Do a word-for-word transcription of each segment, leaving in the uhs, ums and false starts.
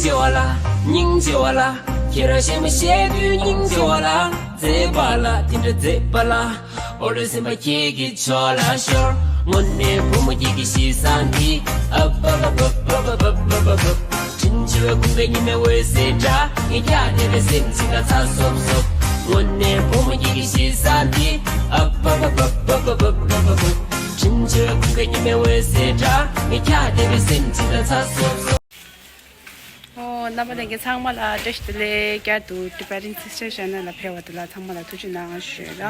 ཆེ་བ་ལ། སྙིང་རྗེ་བ་ལ། ཁྱེད་རང་གཞན་མ་བཤད་དུས་སྙིང་རྗེ་བ་ལ། མཛེས་པ་ལ་དེ་འདྲ་མཛེས་པ་ལ། འོ་ལོ་སེམས་པ་ཁྱེད་ཀྱི་ཕྱོགས་ལ་ཤོར། དངོས་གནས་བུ་མོ་ཁྱེད་ཀྱི་གཤིས་བཟང་འདི། ཨབ་ཨབ་ཨབ། དྲིན་ཆེ་བའི་ཁུངས་པའི་ཉི་མའི་འོད་ཟེར་འདྲ། ངས་ཀྱང་དེ་བས་སེམས་ཅིག་ལ་ཚ་སོབ་སོབ། དངོས་གནས་བུ་མོ་ཁྱེད་ཀྱི་གཤིས་བཟང་འདི། ཨབ་ཨབ་ཨབ། དྲིན་ཆེ་བའི་ཁུངས་པའི་ཉི་མའི་འོད་ཟེར་འདྲ། ངས་ཀྱང་དེ་བས་སེམས་ཅིག་ལ་ཚ་སོབ་སོབ། ཨོ། རྣམ་པ་ལྷན་རྒྱས་ཚང་མ་ལ་བཀྲ་ཤིས་བདེ་ལེགས། བསྐྱར་དུ་Tibetan Sister Channel ལ་ཕེབས་པ་དེ་ལ་ཚང་མ་ལ་ཐུགས་རྗེ་གནང་ཞུ་ཡ་ལ།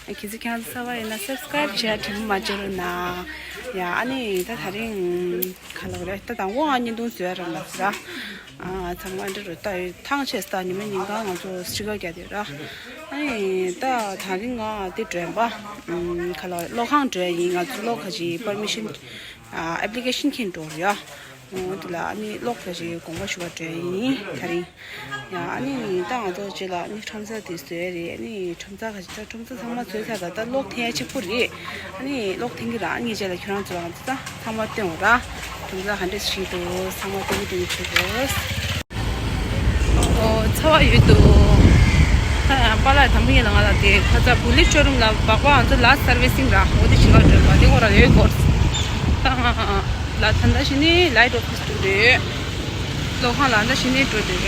གལ་སྲིད་ཁྱེད་རང་ཚོ་གསར་པ་ཡིན་ན་Subscribe བྱེད་ཡ་དྲན་པ་མ་བརྗེད་རོགས་གནང་། ཡ། ཨ་ནི་ད་དེ་རིང་ག་ལབ་རེད། ད་དང་པོ་ང་བརྙན་ཐུང་བཟོ་ཡ་རག་མ་སོང་ར། ཨ། ཚང་མ་འདི་རུ་ལྟ་ཡོད། ཐང་ཆད་ས། ཉི་མ་ཉིན་གང་ང་ཚོ་སྤྲི་ཁ་རྒྱག་དེ་ར། ཨ་ནི་ད་དེ་རིང་ང་དེ་འགྲོ་ཡིན་པ། ཨམ། ག་ལབ། གློག་ཁང་འགྲོ་ཡ་ཡིན། ང་ཚོ་གློག་ཁ་ཅིག་པར་མི་ཤན། ཨ། ཨེབ་ལི་ཀེ་ཤན་འཁྱེར་འགྲོ་ར། ཨོ། དེ་ལ་ཨ་ནི་གློག་ཁ་ཅིག་དགོངས་པ་ཞུ་བ་འགྲོ་ཡ་ཡིན་དེ་རིང་། ཡ། ཨ་ནི་ད་ང་ཚོ་རྗེས་ལ་ཨ་ནི་ཁྲོམ་ས་དེ་བཟོས་རེད། ཨ་ནི་ཁྲོམ་ས་ཁ་ཅིག་ད་ཁྲོམ་ས་ཚང་མ་བཟོས་ཚར། ད་ད་གློག་འཐེན་ཡ་གཅིག་པུ་རེད། ཨ་ནི་གློག་འཐེན་གྱི་ར། ཨ་ནི་རྗེས་ལ་ཁྱོད་རང་ཚོ་ལ་ང་ཚོ་ད་ཚང་མ་སྟོན་འོང་ར། ཁྲོམ་ས་ག་འདྲས་ཞིག་འདུག་ཚང་མ་སྟོན་གྱི་སྟོན་གྱི་བྱེད་དགོས། ཨོ། ཚ་བ་ཡོད་འདུག་ད་ཡང་པཱ་ལགས་དང་པོ་ཉིད་ལ་ང་ལ་དེ་ཁ་ཚ་བུ་ལེ་ཤོ་རུམ་ལ་སྦག་སྦག་ང་ཚོ་ལ་སར་ཝི་སིང་ར། འོ་དེ་བྱེད་ག་འགྲོ་བ་དེ་ཁོ་ར་ཡོད་སྐོར། ད་ང་ལ་ད་ལྟ་ཞིག་ནི་ལའི་ཊི་ཨོ་ཕི་སི་འདུག་རེད། གློག་ཁང་ལ་ད་ཞིག་ནི་འགྲོ་འདོད་ར།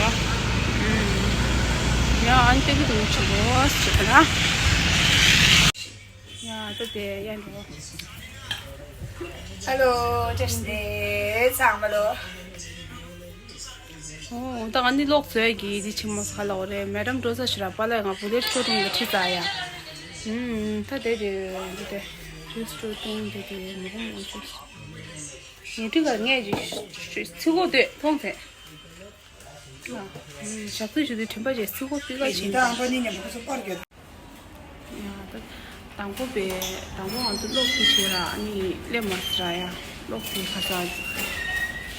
ཡ། ཨ་ནི་སྟོན་གྱི་སྟོན་གྱི་བྱེད་དགོས་ཟེར་ན། ཡ། ད་དེ་ཡ་འགྲོ། ཧེ་ལོ། བཀྲ་ཤིས་བདེ་ལེགས་ཚང་མ་ལོ། ཨོ། ད་ང་ནི་གློག་བཟོས་ཀྱི་འདི་ཆི་མོ་ས་ལ་འོ་རེད། མེ་ཌམ་འགྲོ་ས་ཞིག་ར། པཱ་ལགས་ང་བུ་ལེ་ཤོ་རུམ་ལ་ཁྲིད་ཚར་ཡ། ཨུམ། ད་དེ་དེ་འདི་དེ་ཇུས་སྤྲོད་གཏོང་དེ་དེ་མི་ཁོམ་ངོ་ཅུས། ངས་ཁྲིད་གར་ངས་ཅི་ཚིག་གོ་དེ་མཐོང་ཚེ། ཞག་ཚོད་ཞུ་དུས་དྲན་པ་བྱས་སི་ཀོ་སྤི་ཀ་བྱིན། ཡང་ད་དང་པོ་པའི་དང་པོ་ང་ཚོ་གློག་དེ་བྱས་ལ་ཨ་ནི་སླེབས་མ་སི་ར་ཡ། གློག་དེ་ཁ་ས་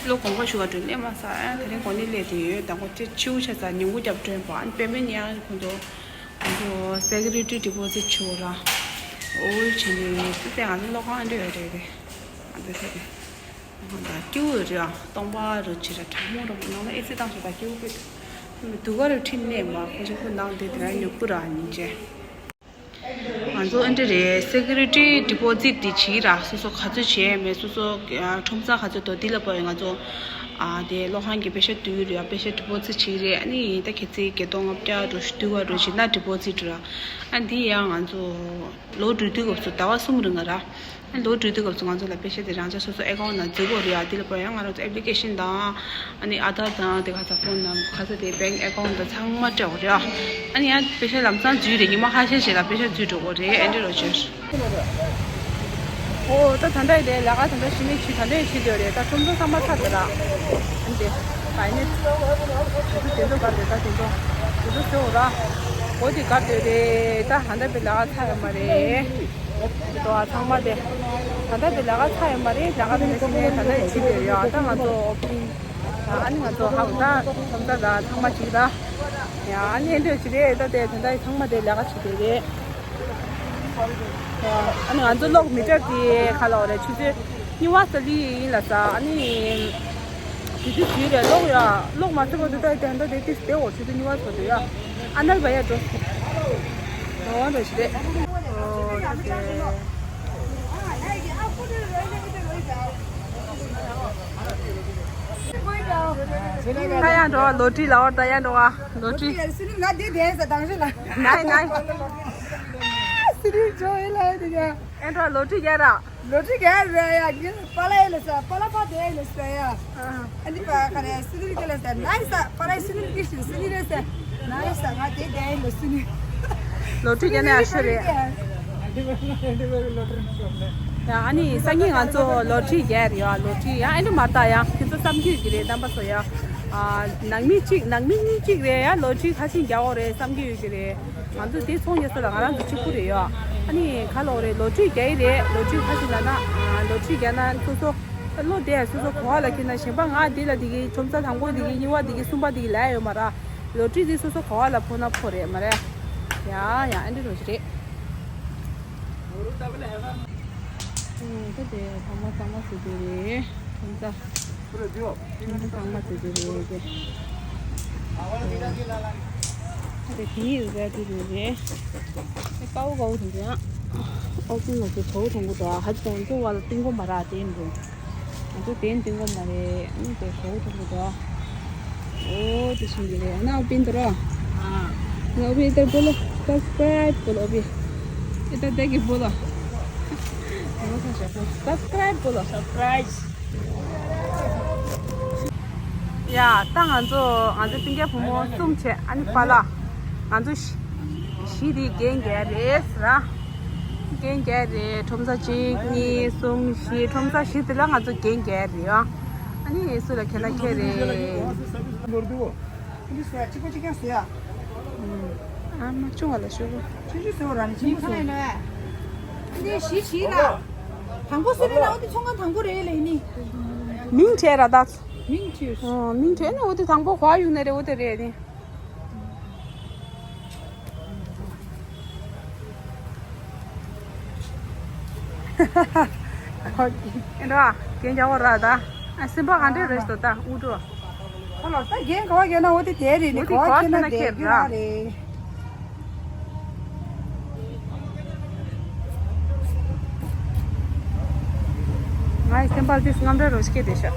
གློག་དགོངས་པ་ཞུ་བ་འགྲོ་སླེབས་མ་སི་ར་ཡ། དེ་རིང་གོ་ནི་སླེབས་དེ་ཡོད། དང་པོ་དེ་ཆིའུ་ཆ་ས་ཉིན་གུང་རྒྱབ་སྤྲོད་པ། ཨ་ནི་པེ་མེན་ཡང་ཁོང་ཚོ་ང་ཚོ་སེ་ཀུ་རི་ཊི་ཌི་པོ་ཛིཊ་ཞུ་ར། ཨོ་བྱས་ནས་དེ་ང་ཚོ་གློག་ཁང་ཨ་འདྲ་ཡོད་རེད་དེ། ཨ་འདྲ་ཐད་དེ། ད་སྐྱིད་པོ་རེད་ཨ། སྟོང་པ་རུ་ཆེ་ར་གྲང་མོ་ར་ནང་ལ་ཨེ་སི་བཏང་ཤག་ད་སྐྱིད་པོ་དགོས། དུ་ག་རུ་ཁྲིད་ནས་མ་ཁོ་ཆེ་ཁོ་ནང་དེ་དེ་ར་ཉོ་ཁུ་ར་ཉིན་བྱས། ང་ཚོ་ཨེ་འདྲ་རེད། སེ་ཀུ་རི་ཊི་ཌི་པོ་ཛིཊ་དེ་བྱེད་ར། སོ་སོ་ག་ཚོད་བྱས་མེད། སོ་སོ་ཁྲོམ་ས་ག་ཚོད་དོ་དེ་ལ་བབས་ཡོད། ང་ཚོ་ཨ་དེ་གློག་ཁང་གི་པེ་ཤ་བསྡུས་རེད་ཨ། པེ་ཤ་ཌི་པོ་ཛིཊ་བྱེད་རེད། ཨ་ནི་ད་ཁྱེད་ཚོས་བརྒྱད་སྟོང་ལྔ་བརྒྱ་རུ་བསྡུས་པ་རུ་བྱེད་ན་ཌི་པོ་ཛིཊ་ར། ཨ་འདི་ཡང་ང་ཚོ་ལོ་འགྲོ་དུས་སྐབས་སུ་ཟླ་བ་གསུམ་རིང་ལ་ར། ལོ་འགྲོ་དུས་སྐབས་སུ་ང་ཚོ་ལ་པེ་ཤ་དེ་རང་ཅག་སོ་སོ་ཨེ་ཀའུན་ནང་འཛུལ་དགོས་རེད་ཡ། དེ་ལ་ཕར་ཡང་ང་རང་ཚོ་ཨེབ་ལི་ཀེ་ཤན་དང་ཨ་ནི་ཨ་དྷར་དང་དེ་ག་ས་ཕོན་ནམ་ག་ས་དེ་བེང་ཨེ་ཀའུན་དང་ཚང་མ་སྤྲད་དགོས་རེད་ཡ། ཨ་ནི་ཡང་པེ་ཤ་ལམ་སང་འཛུལ་རེད། ཉི་མ་ཁ་ཤས་ཤིག་ལ་པེ་ཤ་འཛུལ་འགྲོ་དགོས་རེད། ཨེ་འདྲ་རོ་ཆེར། ཨོ་ད་ད་ལྟ་དེ་ལས་ཀ་ད་ལྟ་ཞི་མི་བྱེད་ད་ལྟ་བྱེད་འདོད་རེད། ད་ཁྲོམ་ཚོ་ཚང་མ་ཚར་འདུག་ར། ཨ་ནི་དེ་བའི་ནི་དེ་ཚོ་ག་རེད། ད་དེ་ཚོ་དེ་ཚོ་ཟེར་འོ་ར། འོ་དེ་ག་འདོད་རེད། ད་ད་ལྟ་པའི་ལས་ཀ་ཚར་ཡོད་མ་རེད། དོ་ཚང་མ་དེ། ད་ལྟ་དེ་ལས་ཀ་ཚར་ཡོད་མ་རེད། ལས་ཀ་དེ་ནས་ཕྱི་ནས་ད་ལྟ་ཡི་ཕྱི་དེ་ཡོད། ད་ང་ཚོ་ཨོ་པིང་། ཨ་ནི་ང་ཚོ་ཧ་གོ་ད་ཚང་ད་ད་ཚང་མ་ཅིག་ད། ཡ་ཨ་ནི་འདྲ་ཅི་རེད། ད་དེ་ད་ལྟ་ཡི་ཚང་མ་དེ་ལས་ཀ་བྱེད་དེ་རེད། ཡ་ཨ་ནི་ང་ཚོ་གློག་མི་ཊར་དེ་ག་ལ་བ་རེད། ཆུ་ཚོད་གཉིས་པ་ས་ལི་ཡིན་ལ་ས། ཨ་ནི་དེ་དུས་དུས་རེད། གློག་ཡ་གློག་མ་ཚོད་པ་དུ་ད་ཡི་དེ་ད་དེ་དུས་དེ་འོ་ཆུ་ཚོད་གཉིས་པ་ཚོ་དུ་ཡ། ཨ་ནལ་བ་ཡ་འགྲོ། འགྲོ་བ་འགྲོ་ཞིག་རེད། ཨོ་ད་དེ། ད་ཡང་འགྲོ་བ་ལོ་ཊི་རི་ལ་འོ་ད་ཡང་འགྲོ་བ་ལོ་ཊི་རི། སི་རི་ང་དེ་དེ་ས་དང་ཞིག་ལ། ནའི་ནའི། སི་རི་འགྲོ་ཡི་ལ་དེ་ཡ། ཨེ་འགྲོ་ལོ་ཊི་རི་རྒྱག་ར། ལོ་ཊི་རི་རྒྱག་ར་ཡ། གི་པཱ་ལགས་ཡིན་ལ་ས། པཱ་ལགས་པཱ་དེ་ཡིན་ལ་ས་ཡ། ཨ་ནི་པཱ་ག་རེ་སི་རི་ག་ལ་ས། ནའི་ས། པཱ་ལགས་སི་རི་གི་ཤིན་སི་རི་རེད་ས། ནའི་ས། ང་དེ་དེ་ཡིན་ལ་སི་རི། ལོ་ཊི་རི་རྒྱག་ན་ཡག་ཤོས་རེད། ཡ་ཨ་ནི་སང་ཉིན་ང་ཚོ་ལོ་ཊི་རི་རྒྱག་རེད་ཡ། ལོ་ཊི་རི་ཡ་ཨེ་འདྲ་མ་ད་ཡ་ཁྱེད་ཚོ་བསམ་གྱི་ཡོད་ཀྱི་རེད། རྣམ་པ་ཚོ་ཡ། ཨ་ནང་མི་གཅིག་ནང་མི་གཉིས་གཅིག་རེད་ཡ། ལོ་ཊི་རི་ཁ་ཤས་རྒྱག་འོ་རེད་བསམ་གྱི་ཡོད་ཀྱི་རེད། ང་ཚོ་དེ་ཚོང་རྒྱག་ས་ལ་ང་རང་ཚོ་གཅིག་པུ་རེད་ཡ། ཨ་ནི་ག་ལོ་རེད། ལོ་ཊི་རི་རྒྱག་གི་རེད། ལོ་ཊི་རི་ཁ་ཤས་ལ་ན་ཨ་ལོ་ཊི་རི་རྒྱག་ན་སོ་སོ་ད་ལོ་དེ་སོ་སོ་གོ་བ་ལ་ཁྱེར་ན་གཞན་པ་ང་དེ་ལ་དེ་གི་ཁྲོམ་ས་དང་པོ་དེ་གི་གཉིས་པ་དེ་གི་གསུམ་པ་དེ་གི་ལ་ཡོད་མ་ར། ལོ་ཊི་རི་དེ་སོ་སོ་གོ་བ་ལ་ཕོག་ན་ཕོག་རེད་མ་རེད། ཡ་ཡ་ཨ་འདྲ་རོ་ཞིག་རེད། ཨོ་ད་དེ་ཚང་མ་གཙང་མ་བཟོ་རྒྱུ་རེད། ཁྲོམ་ས། དེ་ནི་གཙང་མ་དེ་དེ་རེད་དེ། དེ་དེ་ཡི་རེད་དེ་རེད་དེ། དེ་ཀའོ་ཀའོ་དེ་རེད། ཨོ་ཀུན་ལ་དེ་ཚོ་གྲོང་གོ་དོ་ཧ་ཅང་ཚོ་བ་ལ་ཏིང་གོ་མ་ར་དེ་འགྲོ། ང་ཚོ་དེ་ཏིང་གོ་མ་རེད། ཨ་ནི་དེ་ཚོ་གྲོང་གོ་དོ། ཨོ་དེ་ཤིང་གི་རེད། ཨ་ན་ཨོ་པིན་དོ་རོ། ཨ་ཨོ་པིན་དེ་བོ་ལོ། སབ་སི་ཀ་རའིབ་བོ་ལོ་ཨོ་པིན། དེ་ད་དེ་གི་བོ་ལོ། སབ་སི་ཀ་རའིབ་བོ་ལོ། སབ་སི་ཀ་རའིབ། ཡ། ད་ང་ཚོ་ང་ཚོ་སྤུན་ཀྱག་བུ་མོ་གསུམ་བྱས། ཨ་ནི་པཱ་ལགས། ང་ཚོ་བཞི་བཞི་དེ་རྒན་རྒས་རེད་ཟེར། རྒན་རྒས་རེད། ཁྲོམ་ས་གཅིག་གཉིས་གསུམ་བཞི། ཁྲོམ་ས་བཞི་དེ་ལ་ང་ཚོ་རྒན་རྒས་རེད་ཨ། ཨ་ནི་སུ་ལ་ཁྱེད་ལ་ཁྱེད་རེད། འདི་ཟོས་ཡ་གཅིག་པོ་གཅིག་རྐྱང་ཟོས་ཡ། ཨ་མ་ཆུང་བ་ལ་ཤོག་གོ། ཆུང་ཆུང་ཟོས་ར་ནི་ཆེན་པོ་ཟོས། འདི་བཞི་བཞི་ལ། དང་པོ་སུ་རེད་ན་འོ་དེ་ཚོང་ཁང་དང་པོ་རེད་ལེ་ནི། མིང་བྲིས་ར་ད། མིང་བྲིས། ཨོ་མིང་བྲིས་ན་འོ་དེ་དང་པོ་གོ་ཡུག་ནས་རེད། འོ་དེ་རེད་ནི། ཨེ་འདྲ་བ། རྒན་རྒྱག་པ་ར་ད། ཨ་སེམས་པ་ག་འདྲ་རེད་ཟེར་ད་ཨུ་འདྲ། ཁོ་ལ་ད་རྒན་ག་བ་རྒན་ན་འོ་དེ་དེ་རེད་ནི། འོ་དེ་ག་བ་ག་ཁྱེད་ན་ཁྱེད་ན་ཁྱེད་རྒན་ར། རེད། ང་ཡི་སེམས་པར་དེ་རྔམ་འདྲ་རོ་སྐྱེ་དེ་ཤག་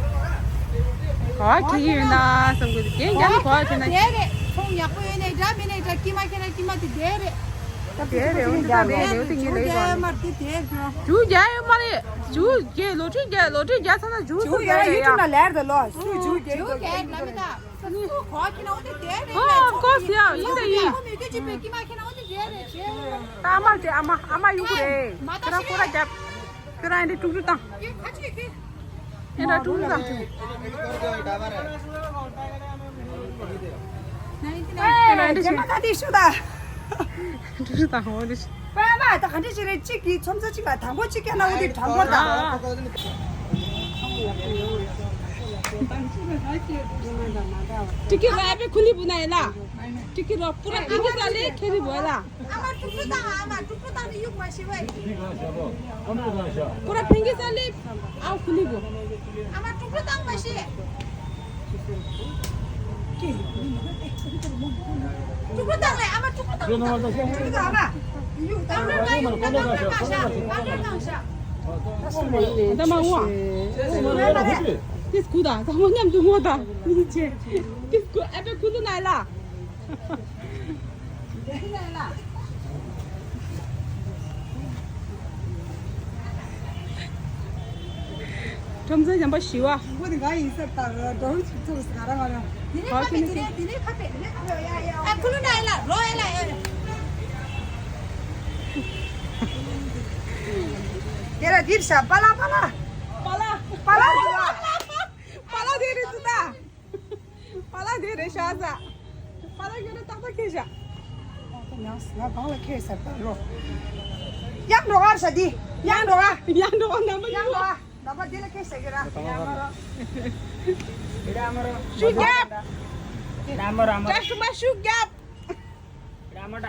ག་བ་ཁྱེད་ཡིན་ན་བསམ་གི་འདུག་རྒན་རྒྱག་ནི་ག་བ་ཁྱེད་ན། དེ་རེད། ཚོང་ཡག་པོ་ཡོད་ནའི་འདྲ་མེད་ནའི་འདྲ། སྐྱིད་མ་ཁྱེད་ན་སྐྱིད་མ་དེ་དེ་རེད། དེ་རེད། འོ་དེ་འདྲ་རེད་ལེ། འོ་དེ་ངས་ལེ་གོ་མ་དེ་དེ་རེད། ཇུ་རྒྱག་ཡོད་མ་རེད། ཇུ་རྒྱག་ལོ་ཁྲི་རྒྱག་ལོ་ཁྲི་རྒྱག་ཚ་ན་ཇུ་ཇུ་སུ་རྒྱག་རྒྱག་ཡ་ཡ། ཡུ་ཊུབ་ན་ལེར་དེ་ལོ་སུ་ཇུ་རྒྱག་ཇུ་རྒྱག་ལ་མི་ད། ཨོ་ཨོ་ཀོ་སི་ཡ་ཡིན་ད་ཡིན། ད་ཨ་མ་དེ་ཨ་མ་ཨ་མ་ཡུག་རེད། ཁྱོད་རང་ཁོ་ར་རྒྱབ། ཁྱོད་རང་འདི་ཀྲུག་ཀྲུག་བཏང་། ཨེ་འདྲ་ཀྲུག་ཀྲུག་བཏང་། ཨེ་འདྲ་འདི་ཞིག་ཀྲུག་ཀྲུག་བཏང་འོ་འདི་ཞིག་པ་མ་ད་ག་འདྲ་ཞིག་རེད། གཅིག་གིས་ཁྲོམ་ས་གཅིག་ལ་དང་པོ་གཅིག་བསྐྱལ་ན་འོ་དེ་དྲང་པོར་དང་། ཏི་ཀི་ར་པེ་ཁུ་ལི་བུ་ན་ཡེ་ལ། ཏི་ཀི་ར་པུ་ར་ཕིང་གི་ས་ལེ་ཁེ་རི་བོ་ལ། ཨ་མ་ཀྲུག་ཀྲུག་བཏང་། ཨ་མ་ཀྲུག་ཀྲུག་བཏང་ནི་ཡུག་མ་ཤེས་བས། པུ་ར་ཕིང་གི་ས་ལེ་ཨ་ཁུ་ལི་བུ། ཨ་མ་ཀྲུག་ཀྲུག་བཏང་མ་ཤེས། ཀྲུག་ཀྲུག་བཏང་ལེ། ཨ་མ་ཀྲུག་ཀྲུག་བཏང་། ཀྲུག་ཀྲུག་བཏང་ཨ་མ། ཡུག་བཏང་ཀྲུག་ཀྲུག་བཏང་། ཡུག་བཏང་ཀྲུག་ཀྲུག་བཏང་ཤག་ད་མ་འོ། ཏིས་ཀུ་ད་ད་མ་མཉམ་དུ་ངོ་ད་ཡིན་ཆེ། ཏིས་ཀུ་ཨ་པེ་ཀུ་ལུ་ནའི་ལ། ཁྲོམ་ས་གཞན་པ་ཞི་བ། ཁོ་དེ་ག་ཡིན་ས་ད་འགྲོ་ཅིག་ཚུགས་ང་རང་ང་རང་། དེ་ནས་ཁ་པེ་དེ་ནས་དེ་ནས་ཁ་པེ་དེ་ནས་ཁ་པེ་ཡ་ཡ། ཨ་ཁུ་ལུ་ནའི་ལ་རོ་ཡ་ལ་ཡ། དེ་ལ་འདིར་ཤ་པ་ལ་པ་ལ། པ་ལ། པ་ལ་འདུག་པ། པ་ལ་དེ་རེད་འདུག་ད། པ་ལགས་དེ་རེད་ཤག་ཟ། པ་ལགས་ཁྱོད་རང་ཏག་ཏག་ཁེལ་ཤག་ང་ང་གང་ལ་ཁེལ་ཟེར་ད་རོ། ཡང་འགྲོ་གར་ཤག་འདི། ཡང་འགྲོ་ག་ཡང་འགྲོ་ག་ནམ་པ་ཡང་ཡོད། འགྲོ་ག་ནམ་པ་འདི་ལ་ཁེལ་ཟེར་གི་ར། ཡང་མ་རོ། ཡང་མ་རོ། ཤུགས་རྒྱབ། ཡང་མ་རོ། ཀ་སི་ཊོ་མར་ཤུགས་རྒྱབ། ར་མ་ད།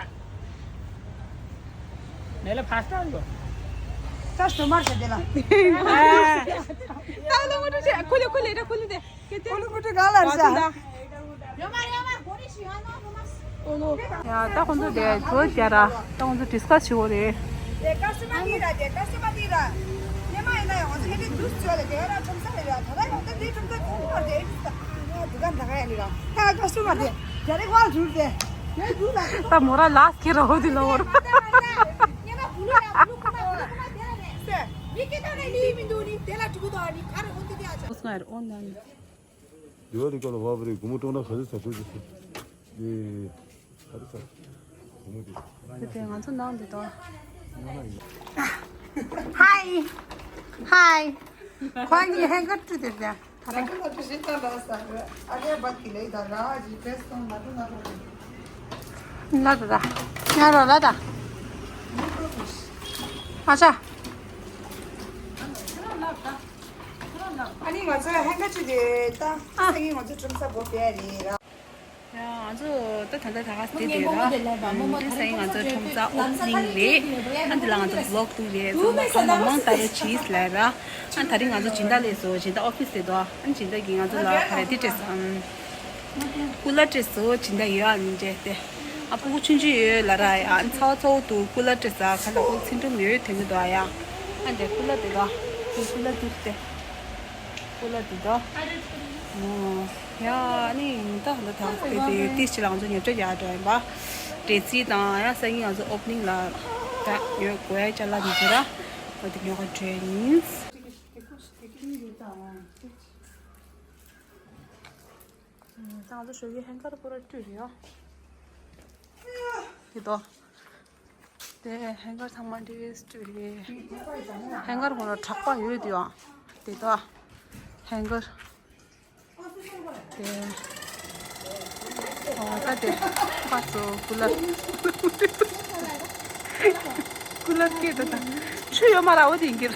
ནེ་ལ་ཕ་སི་ཊ་འགྲོ། ཀ་སི་ཊོ་མར་ཟེར་དེ་ལ། ད་ལོ་མ་ཏུ་ཆེ་ཁུ་ལེ་ཁུ་ལེ་ད་ཁུ་ལེ་དེ། ཁུ་ལེ་ཁུ་ལེ་ག་ལ་ར་ས། ཡོ་མ་ཡོ་མ་གོ་རི་ཤི་ཡོ་ནོ་ནོ་མ། ཨོ་ནོ། ཡ་ད་ཁོང་ཚོ་དེ་བྲོ་རྒྱ་ར་ད་ཁོང་ཚོ་ཌི་སི་ཀ་སི་བྱེད་འོ་རེད། དེ་ཀ་སི་ཊོ་མར་དེ་ར་དེ་ཀ་སི་ཊོ་མར་དེ་ར། ཉི་མ་ཡིན་ན་ཡང་ང་ཚོ་ཧེ་དེ་འདུག་ཚོད་ལ་དེ་ར་ཁྲོམ་ས་རེད་ར། ད་ལྟ་ཡང་ད་དེ་ཁྲོམ་ས་ཚོང་བར་དེ་ཨེ་འདུག་ད། ང་དུ་ག་འདྲ་ག་ཡ་ནི་ར། ད་ཀ་སི་ཊོ་མར་དེ་རྒྱ་རེ་ཝལ་འགྲུལ་དེ། དེ་འདུག་ད། ད་མོ་ར་ལ་སི་ཁེ་ར་ཧོ་དེ་ལོ་བར། མི་སྐད་ཐོག་ནས་ལི་མི་འདུག་ནི་དེ་ལ་ཕྲུ་གུ་དང་ནི་ག་རེ་ཧོ་དེ་དེ་ཨ་ཅག་ཨོ་སྔར་ཨོ་ན་ནི། དེ་བ་རི་ཀ་ལ་བ་བ་རི་གུ་མོ་ཀྲོང་ན་ག་ཚོད་ཚ་ཚོད་ཀྱི་ཚོད། དེ་ང་ཚོ་ནང་འདི་དང་། ཧའི། ཧའི། ཁོ་གཉིས་ཧེང་ག་ཏུ་དེ་བྱ། ལ་ད་ད། ཉ་རོ་ལ་ད། ཨ་ཅག་ཨ་ནི་ང་ཚོ་ཧེང་ག་ཅུ་དེ་ད། ཨ་ནི་ང་ཚོ་ཁྲོམ་ས་སྒོ་ཕྱེ་རེད་ར། ང་ཚོ་ད་ད་ལྟ་ད་ག་སྟེ་དེ་ར། ཨམ་དེ་སང་ཉིན་ང་ཚོ་ཁྲོམ་ས་ཨོ་པ་ནིང་རེད། ཨ་འདི་ལ་ང་ཚོ་བི་ལོག་བཏང་རེད། ཚང་མ་ཁ་མང་མང་ལྟ་ཡ་བྱིས་ལ་ར། ཨ་དེ་རིང་ང་ཚོ་སྦྱིན་བདག་སླེབས་སོང་། སྦྱིན་བདག་ཨོ་ཕི་སི་དེ་དོ། ཨ་སྦྱིན་བདག་གིས་ང་ཚོ་ལ་ག་རེ་དེ་སྤྲད་སོང་། ཨམ་ཀུ་ལར་སྤྲད་སོང་། སྦྱིན་བདག་ཡོད། ཨ་ནི་འདྲས་ཏེ། ཨ་ཕྲུ་གུ་ཆུང་ཆུང་ཡོད་ལ་ར། ཡ་ཨ་ཚ་བ་ཚ་བོ་འདུག་ཀུ་ལར་སྤྲད་ས་ག་ལ་ཁོ་ཚིག་འབྲུ་མི་ཡོད་དེ་མི་འདུག་ཨ་ཡ། ཨ་འདྲས་ཀུ་ལར་དེ་དོ། ཀུ་ལར་དེ་སྟེ། ཀུ་ལར་དེ་དོ། ཨོ། ཡ་ཨ་ནི་ད་ད་ད་དེ་དེ་ཏིས་ཅི་ལ་ང་ཚོ་ཉོ་ཆ་ཡག་འདྲ་ཡིན་པ། འདྲེ་རྩིས་དང་ཡ་སང་ཉིན་ང་ཚོ་ཨོ་པ་ནིང་ལ་ད་ཉོ་དགོས་ཡ་ཅ་ལག་དེ་ཚོ་ར། འོ་དེ་ཉོ་ག་འགྲོ་ཡིན། ད་ང་ཚོ་ཞོགས་ཀའི་ཧེང་གར་པོ་ར་བཀྲུས་རེད་ཡ། དེ་དོ། དེ་ཧེང་གར་ཚང་མ་འདྲེས་བཀྲུས་རེད། ཧེང་གར་ཁོ་ར་གྲགས་པ་ཡོད་དེ་ཡ། དེ་དོ། ཧེང་གར། དེ། ཨོ་ད་དེ། ཕ་ཚོ་ཀུ་ལར། ཀུ་ལར་སྐད་དོ་ད། ཆུ་ཡོད་མ་ར་འོ་དེ་ཡིན་གྱི་ར།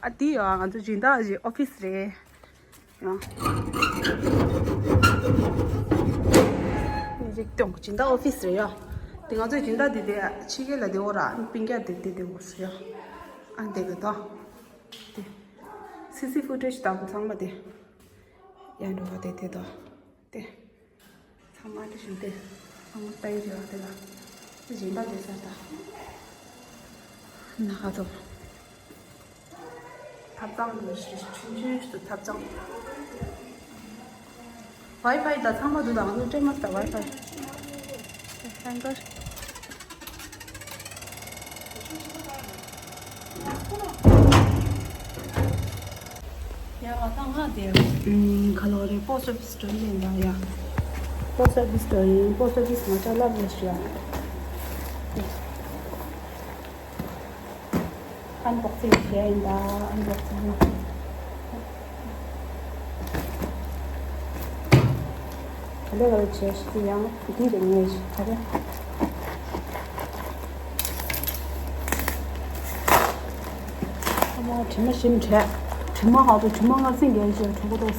ཨ་དེ་ཡ་ང་ཚོ་སྦྱིན་བདག་གི་ཨོ་ཕི་སི་རེད། ཡང་། ནི་རིག་སྐྱོང་སྦྱིན་བདག་ཨོ་ཕི་སི་རེད་ཡ། དེ་ང་ཚོའི་སྦྱིན་བདག་དེ་དེ་ཕྱི་རྒྱལ་ལ་དེ་འོ་ར་ཨ་ནི་སྤུན་ཀྱག་དེ་དེ་དེ་འོ་སུ་ཡ། ཨ་དེ་གི་དོ། དེ། སི་སི་ཕུ་ཊེ་ཇི་དང་ཚང་མ་དེ། ཡ་འགྲོ་བ་དེ་དེ་དོ། དེ། ཚང་མ་དེ་བཞིན་དེ། ཚང་མ་ལྟ་ཡི་རེད་བ་དེ་ལ། དེ་སྦྱིན་བདག་དེ་ས་ད། ན་ག་དོ། ཐབ་ཚང་གི་ཆུང་ཆུང་ཞིག་ཏུ་ཐབ་ཚང་། ཝའི་ཕའི་དང་ཚང་མ་འདུག་ད་ང་ཚོ་སྤྲད་མ་སོང་ད་ཝའི་ཕའི། ཧེང་གར། ཡ་ང་ད་ང་དེ་ཁ་ལོ་རེ་པོ་སི་ཊི་ཨོ་ཕི་སི་འགྲོ་ཡིན་ད་ཡ། པོ་སི་ཊི་ཨོ་ཕི་སི་འགྲོ་ཡིན། པོ་སི་ཊི་ཨོ་ཕི་སི་ང་ཅག་ལབ་རེ་ཞུ་ཡ། ཨན་བོག་སིང་བྱས་ཡིན་ད། ཨན་བོག་སིང་། ག་ལེ་ག་ལེ་བྱས་ཤི་ཡང་འདི་རེ་ངས་ཤི་ག་རེ། ཨ་མ་དྲི་མ་ཞིམ་བྲལ། དྲི་མ་ཧ་དུ་དྲི་མ་ངར་སེང་གས་ཤི་གྲོགས་པོ་ཏོག་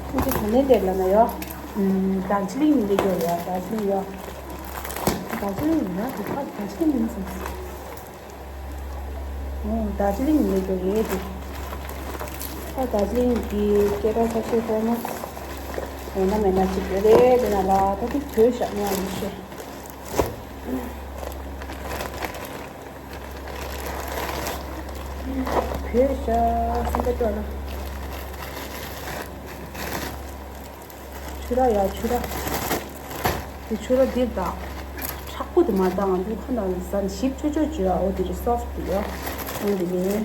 ཁྱེད་ཚོ་ག་ནས་སླེབས་ལབ་ན་ཡོ། ཨམ། རྡོ་རྗེ་གླིང་ནས་སླེབས་ཡོད་ཡ། རྡོ་རྗེ་གླིང་ཡོ། རྡོ་རྗེ་གླིང་ཡིན་ན་དེ་ཕར་རྡོ་རྗེ་གླིང་ཡིན་སོང་། ཨོ་རྡོ་རྗེ་གླིང་ནས་སླེབས་ཡོད་རེད་དེ། ཨ་རྡོ་རྗེ་གླིང་གི་སྐད་གྲགས་ཆེ་ཤོས་ཀོར་མོ། ཡོད་ན་མེད་ན་ཅིག་ཡོད་རེད་དེ་ན་ལ་ད་དེ་བོད་ཞབས་ནས་ཡང་མི་ཤེས། བོད་ཤ་སེམས་པ་སྐྱོ་ལ། ཆུ་ར་ཡ་ཆུ་ར། དེ་ཆུ་ར་འདིར་དང་། མཁྲེགས་པོ་དེ་མ་དང་ང་ཚོ་ཁ་ནང་ལ་ཟ་ནས་ཞིབ་ཆོ་ཆོ་བྱོས་ཨ། འོ་དེ་རེད་སོ་ཕུ་ཊི་དེ་ཡ། འོ་དེ་རེད།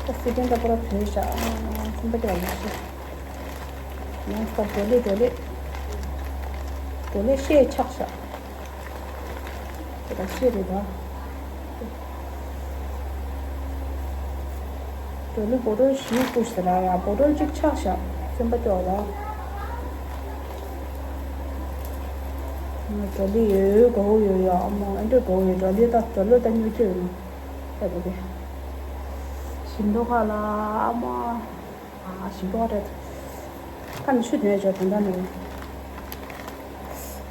ད་སི་ཀན་ད་པོ་ར་བོད་ཤ་སེམས་པ་སྐྱོ་ལ་ཤ། ཡང་སྐབས་བགྲོ་གླེང་བགྲོ་གླེང་། བགྲོ་གླེང་བཤད་ཆགས་ཤག་དེ་ལ་བཤད་རེད་པ། བགྲོ་གླེང་བགྲོ་གླེང་ཞིག་བཀུག་ཤག་ལ་ཡ་བགྲོ་གླེང་གཅིག་ཆགས་ཤག་སེམས་པ་སྐྱོ་ལ། ང་བགྲོ་གླེང་ཡོད་དགོས་ཡོད་ཡ་ཨ་མ་ཨ་འདྲ་དགོས་ཡོད་བགྲོ་གླེང་ད་བགྲོ་གླེང་ད་སྨྱོ་སྐྱོ་ཡོད་ནོ། ད་དེ་དེ། ཞིམ་མདོག་ཁ་ལ་ཨ་མ། ཨ་ཞིམ་པོ་རེད། ཁ་ནས་ཆུ་ཐོན་ཡ་ཅོ་དོན་དག་མེད།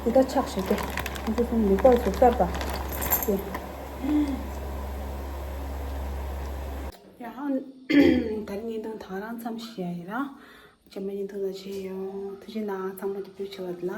འདི་ད་ཆགས་ཤིག་སྟེ། ཁོང་ཚོ་གསུམ་མི་དགོས་ཟུག་གསར་པ། སྟེ། ཡང་། ད་རིང་བརྙན་ཐུང་ད་རང་མཚམས་བཞག་ཡིན་ར། རྗེས་མ་བརྙན་ཐུང་ལ་མཇལ་ཡོང་། ཐུགས་རྗེ་གནང་ཚང་མ་གི་བུ་ཆེ་བ་ལ།